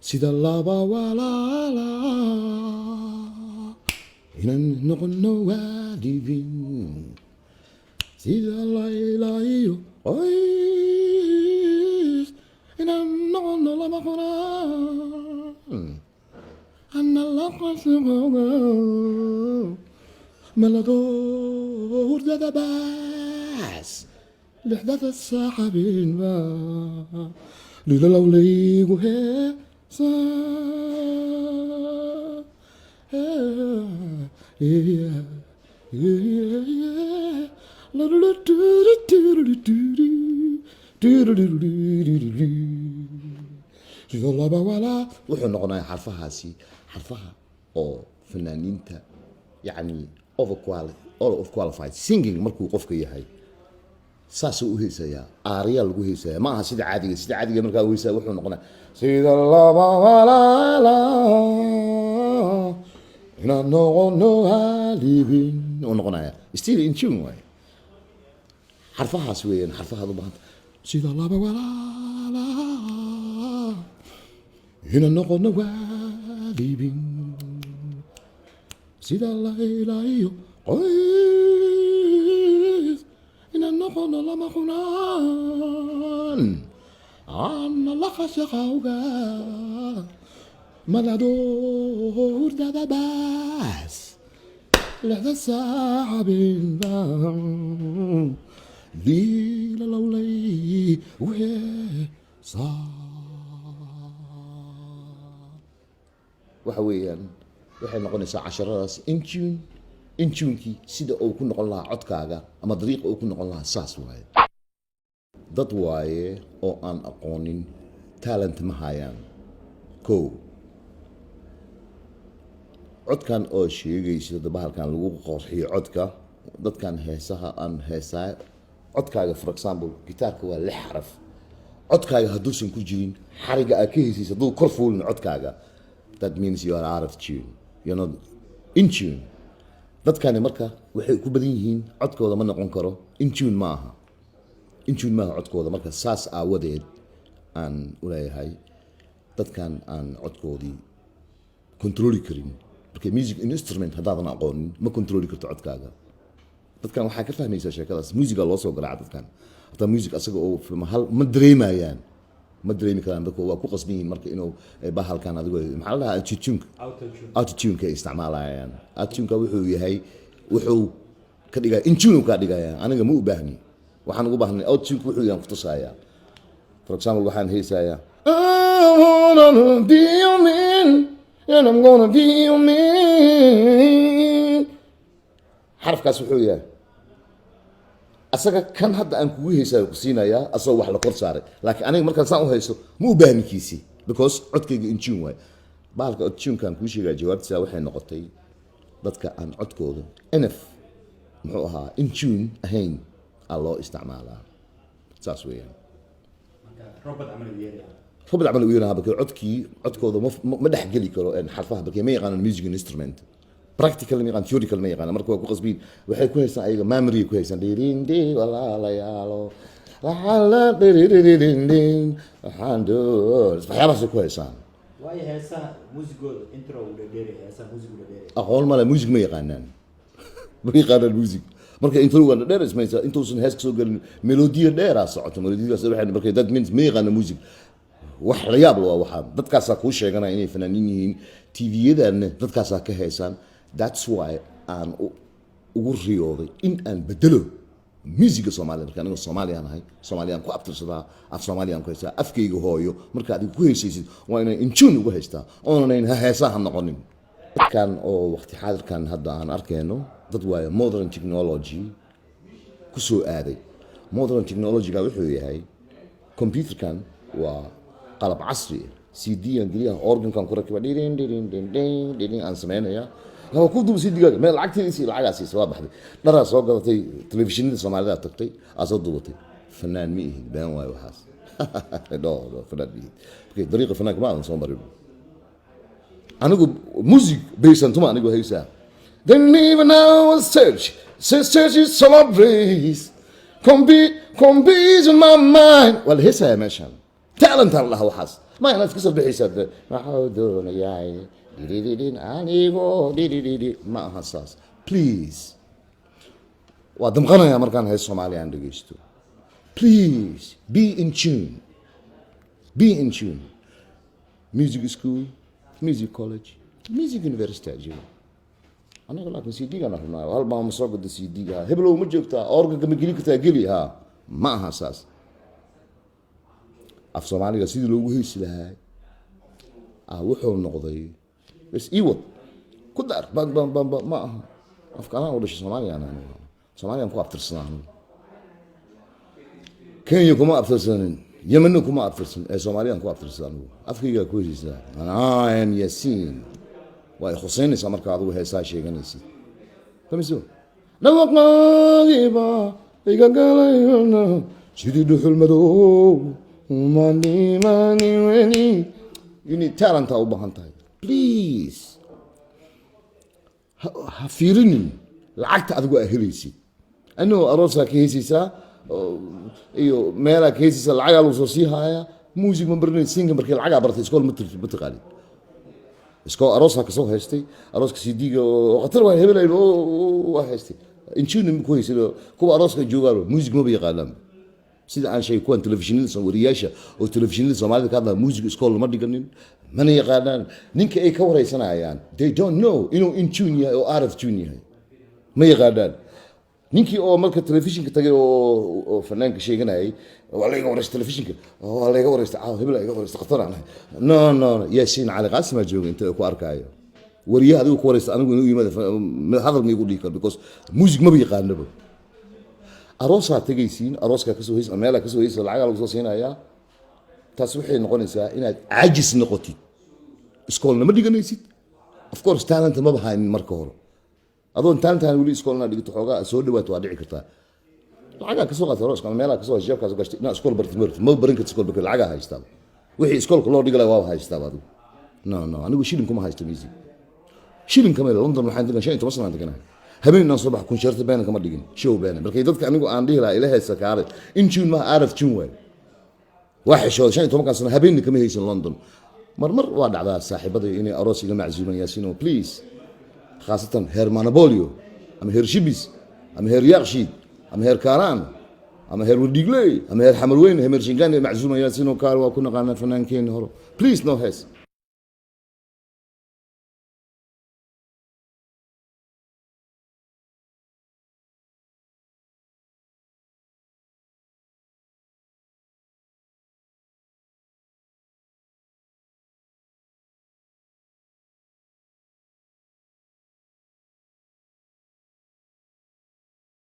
Sida laba walaala inaan noqono waalidin, sida Layla iyo Qays inaan noqono lama huraan. Ana laqasqoga malado hurdada baas 6da saaxabinba lilalowlaygu heesa. Yeah. Sida laba walaa wuxuu noqonayaa xarfahaasi xarfaha oo fanaaniinta, yacni all of qualified singing markuu qofka yahay, saasuu u heesayaa. Aariyaa lagu heesaya, ma aha sida caadiga. Sida caadiga markaa u heesaya wuxuu noqonaya sida laba walaala inaan noqono halibin uu noqonaya. Still in tune waaye. Xarfahaas weeyaan xarfahaad u baahanta. Sida laba walaala inaan noqono waalibin, sida Layla iyo Qays inaan noqono lama huraan. Ana laqashaqawga malado hurdada baas 6da saaxabinba liila lowlay weesa. Waxa weeyaan waxay noqonaysaa casharadaas in tune, in tunekii sida uu ku noqon lahaa codkaaga ama dariiqa uu ku noqon lahaa. Saas waaye. Dad waaye oo aan aqoonin, talent ma hayaan. Ko codkan oo sheegayso da bahalkan lagu qorxiyo codka dadkan heesaha aan heesaa codkaaga. For example, gitaarka waa lix xaraf. Codkaaga hadduusan ku jirin xariga aad ka heysaysa, hadduu kor fuulin codkaaga, that means you are out of tune, you're not in tune. Dadkani marka waxay ku badan yihiin codkooda ma noqon karo in tune, ma aha in tune maaha codkooda. Marka saas aawadeed aan u leeyahay dadkan aan codkoodii controli karin. Marka music instrument haddaadan aqoonin, ma controli karto codkaaga. Dadkan waxaa ka fahmaysaa sheekadaas musica loo soo garaaca. Dadkan hataa music asaga oo hal ma dareemayaan, ma dareemi karaan. Dadku waa ku qasban yihiin marka inuu bahalkan adigo maxaa la dhahaa, autotune. Autotune-ka ay isticmaalayaan. Autotune-ka wuxuu yahay, wuxuu ka dhigaya in tune kaa dhigaya. Aniga ma u baahni. Waxaan ugu baahnay autotune-ka wuxuu yahay kutusayaa. For example, waxaan heesayaa "I wanna be your man and I'm gonna be your man". Xarafkaas wuxuu yahay asaga kan hadda aan kugu heysaayo ku siinayaa asagoo wax la kor saaray, laakiin aniga markaan saan u hayso ma u baahni kiisi, because codkayga in tune waay. Bahalka autotune-kaan kuu sheegaya jawaabtiisa waxay noqotay dadka aan codkooda nf muxuu ahaa in tune ahayn aa loo isticmaalaa. Saas weeyaan. Robot camal u yeeraya. Robot camal u yeeraha bakee codkii codkooda ma dhex geli karo xarfaha, bakee ma yaqaanaan music instrument. Practical ma yaqaan, theoretical ma yaqaan. Marka waa ku qasbiin. Waxay ku haystaan ayaga memory ku haystaan. Dhirindi walaalayaalo waxaa dhiririndin waxaan doon waxyaabahaasay ku haysaan. Waayo heesaha muusigooda intro uu dhadheeraya, heesaha muusigu dhadheeraya. Aqoon male, music ma yaqaanaan, ma yaqaanaan music. Marka introgan dheer ismaysa intuusan hees kasoo gelin, melodiya dheeraa socoto. Melodiyadaas waxay marka that means ma yaqaana music. Wax la yaab la waa waxaa dadkaasaa kuu sheeganaya inay fanaaniin yihiin. TV-yadanna dadkaasaa ka heesaan. That's why aan ugu riyooday in aan bedelo musiga Soomaaliya. Marka aniga Soomaaliyaan ahay, Soomaaliyaan ku abtirsadaa, af Soomaaliyaan ku haystaa, afkayga hooyo. Marka adiga ku heysaysid waa inay in tune ugu haystaa oonanayn ha heesaa ha noqonin. Dadkan oo waqti xaadirkan hadda aan arkayno dad waayo modern technology ku soo aaday. Modern technology-ga wuxuu yahay computerkan waa qalab casri ah. CD aan geliyaha, organkan ku rakiba, dhirin dhirin dhin dhin dhirin aan sameynaya. Waa ku duba CD-gaaga meel lacagteediisi lacagaa siisa, waa baxday, dharaa soo gadatay, telefishinada Soomaalida tagtay, aa soo dubatay. Fanaan ma ihid, been waayo waxaas. No, no, fanaan ma ihid. Okay, dariiqa fanaanka ma aadan soo marin. Anigu music baysan tuma anigu haysaa. Then even now search search is celebrates compete compete in my mind. Waa la heesayaa meeshan. Talent aan lahaa waxaas ma inaad iska soo bixaysaa de. Waxuu doonayaa dhidhidhidhin anigoo dhidhidhidhi, ma aha saas. Please, waa damqanayaa markaan hees Soomaaliya aan dhegeysto. Please be in tune, be in tune. Music school, music college, music university aa jiro. Anaga laakiin CD-gaan rabnaa. Hal baa ma soo gada CD-ga, heblow ma joogtaa, organka ma gelin kartaa? Geli. Ha, ma aha saas. Af Soomaaliga sidii loogu heysi lahaa ah wuxuu noqday bas ii wad ku dar bam bam bam bam. Ma aha. Afka anaa u dhashay Soomaaliya, anaa Soomaaliyaan ku abtirsanaa. Anigu Kenya kuma abtirsanin, Yemenna kuma abtirsan, ee Soomaaliyaan ku abtirsan. Anigu afkaygaa ku heshiisaa. And I am Yaasiin. Waa i khuseynaysaa marka adigu heesaa sheeganaysid. Fahmayso? Dhawaqaagiba iga galayana sidii dhuxul madow mani mani weni. You need talent aa u baahan tahay. Please ha fiirinin lacagta adigu aa helaysid. Anigoo aroosaa ka heysaysaa iyo meelaa ka heysaysaa, lacagaa lagu soo sii haaya. Music ma baranay singa markii lacagaa bartay, iskool ma taqaanid. Iskoo aroosaa kasoo haystay, arooska CD-ga oo khatar waa hebel waa haystay, injina ku haysay. Kuwa arooska joogaan music maba yaqaanaan. Sida aan sheegay, kuwan telefishinada, wariyaasha oo telefishinada Soomaalida ka hadlaya, music iskool lama dhiganin, mana yaqaanaan. Ninka ay ka wareysanayaan, they don't know inuu in tune yahay oo out of tune yahay, ma yaqaanaan. Ninkii oo marka telefishinka tagay oo fanaanka sheeganayay, waa layga wareystay telefishinka, waa layga wareystay caawa, hebel iga wareystay, khatar aan ahay. No, no, no, Yaasiin Cali Qaasimaa jooga inta ku arkaayo. Wariyaha adigu ku wareysta, anigu inuu yimaado hadal ma igu dhihi karo, because music maba yaqaanaba. Aroosaa tegaysiin, arooskaa kasoo heys, meelaa kasoo heysa, lacagaa lagu soo siinayaa. Taas waxay noqonaysaa inaad caajis noqotid. Iskoolna ma dhiganaysid. Of course talent maba haynin marka hore. Adoon talent weli iskool inaad dhigato xoogaa soo dhawaato waa dhici kartaa. Lacagaa kasoo qaatay arooska ama meelaa kasoo jeebkaas gashtay, inaad iskool bartid ma rabtid, ma baran kartid iskool bartid, lacagaa haystaaba. Wixii iskoolka loo dhigi lahaa waaba haystaaba adigu. No, no, anigu shilin kuma haysto music, shilin kama. London waxaan degan 15 sanaan deganahay. Habeen inaan soo baxa kunsheerta beena kama dhigin, show beena. Markay dadka anigu aan dhihi lahaa ila heesa kaale, in tune maha, out of tune waay. Waa xishooday. 15-kan sano habeenna kama haysan London. Mar mar waa dhacdaa saaxiibada inay aroos iga maczuuman, "Yaasiino, please," khaasatan heer Manabolio ama heer Shibis ama heer Yaaqshiid ama heer Kaaraan ama heer Wardhiigley ama heer Xamarweyne, heer Shingaan maczuuman, "Yaasiino kaal, waa ku naqaanaa fanaankeenni horo, please no hees."